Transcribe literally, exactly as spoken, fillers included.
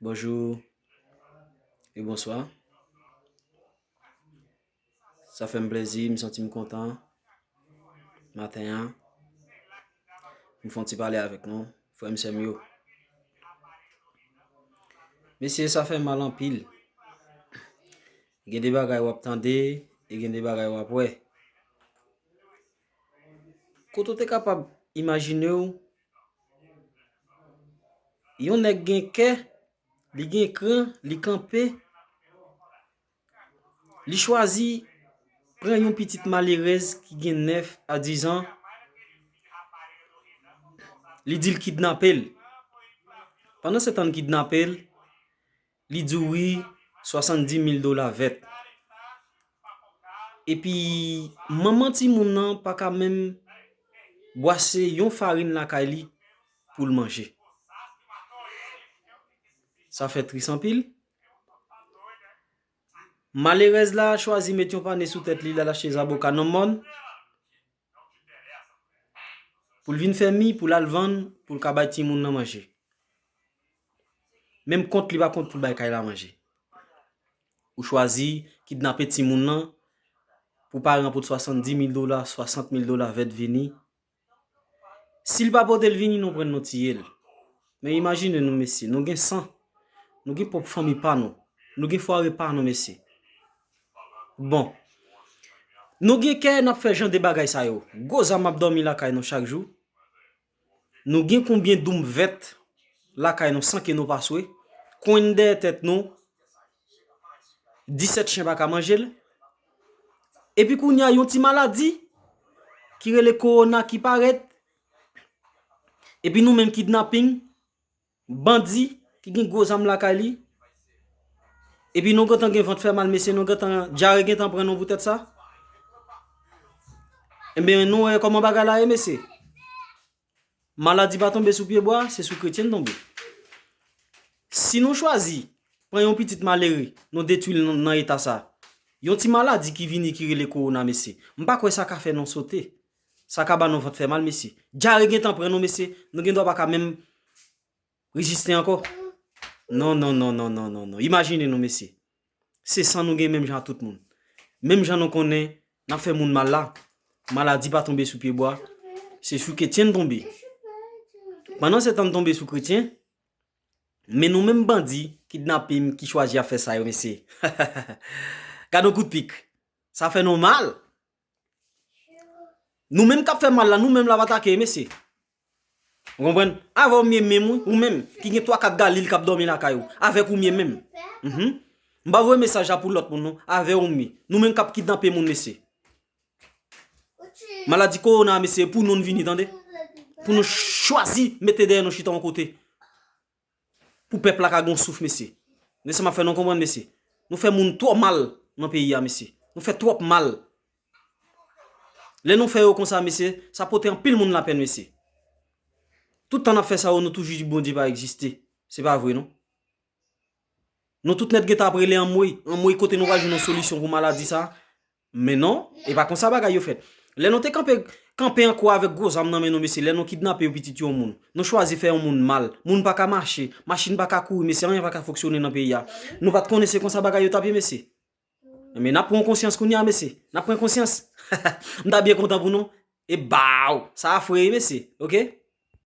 Bonjou e bonswa. Sa fè m plezi, m santi m kontan maten an. M fè yon ti pale avèk nou, frè m, sè m yo. Mesye, sa fè mal anpil. Gen de bagay w ap tande, e gen de bagay w ap wè. Kote w te kapab imajine w, yon nèg gen kè, li gen kran, li kanpe, li chwazi pran yon pitit malerèz ki gen nèf a diz an, li di l kidnape l. Pandan se tan l kidnape l, li di w wi, swasanndis mil dola vèt. Epi, manman timoun nan pa ka menm bwase yon farin lakay li pou l manje. Sa fè tris anpil. Malerèz la chwazi met yon pane sou tèt li, l al achte zaboka nan mòn pou l vin fè mi, pou l al vann, pou l ka bay timoun nan manje. Menm kont li pa kont pou l bay kay la manje. Ou chwazi kidnape timoun nan pou paran pou swasanndis mil dola, swasant mil dola vèt vini. Si l pa pote l vini, nou pran l, nou tiye l. Men imajine nou, mesye, nou gen san, nou gen pwòp fanmi pa nou, nou gen fware pa nou, mesye. Bon, nou gen kè n ap fè jan de bagay sa yo. Gwo zam ap dòmi lakay nou chak jou. Nou gen konbyen doum vèt lakay nou san ke nou pa swe? Konn dèyè tèt nou, disèt chen pa ka manje l. Epi kounye a, yon ti maladi ki rele kowona ki parèt. Epi nou menm kidnaping, bandi ki gen gwo zam lakay li. Epi nou gentan gen vant fè mal, mesye, nou gentan, dyare gentan pran nou poutèt sa. Ebyen, nou wè kòman bagay la ye, mesye. Maladi pa tonbe sou pye bwa, se sou kretyen l tonbe. Si nou chwazi pran yon pitit malere, nou detwi l nan, nan eta sa. Yon ti maladi ki vini ki rele kowona, mesye. M pa kwè sa ka fè nou sote. Sa ka ba nou vant fè mal, mesye. Dyare gentan pran nou, mesye. Nou gen dwa pa ka menm reziste ankò. Non, non, non, non, non, non, non. Imajine nou, mesye. Se san nou gen menm jan ak tout moun. Menm jan nou konnen, n ap fè moun mal la. Maladi pa tonbe sou pye bwa. Se sou kretyen l tonbe. Pandan se tan l tonbe sou kretyen, men nou menm bandi, kidnaping, ki chwazi ap fè sa yo, mesye. Gad yon kout pik. Sa fè nou mal. Nou menm k ap fè mal la, nou menm l ap atake, mesye. Ou konprann? Avè w m ye menm, wi, ou menm, ki gen twa kat galil k ap dòmi lakay ou. Avèk ou m ye menm. Mhm. M pa voye mesaj la pou lòt moun, non. Avè w m ye. Nou menm k ap kidnape moun, mesye. Maladi kowona, mesye, pou nou n vini, tande. Pou nou chwazi mete dèyè nou chita yon kote. Pou pèp la ka gon souf, mesye. Men sa m ap fè nou konprann, mesye. Nou fè moun twò mal nan peyi a, mesye. Nou fè twòp mal. Lè nou fè yo konsa, mesye, sa pote anpil moun lapenn, mesye. Tout tan n ap fè sa yo, nou toujou di Bondye pa egziste. Se pa vre, non. Nou tout nèt gentan ap rele anmwey, anmwey kote nou va jwenn yon solisyon pou maladi sa. Men non, e pa konsa bagay yo fèt. Lè nou te kanpe, kanpe an kwa avèk gwo zam nan men nou, mesye, lè nou kidnape yon pitit yon moun, nou chwazi fè yon moun mal, moun pa ka mache, machin pa ka kouri, mesye, anyen pa ka fonksyone nan peyi a. Nou pa t konnen se konsa bagay yo t ap ye, mesye. Men n ap pran konsyans kounye a, mesye. N ap pran konsyans. M ta byen kontan pou nou. E baw, sa fre, mesye. Oke?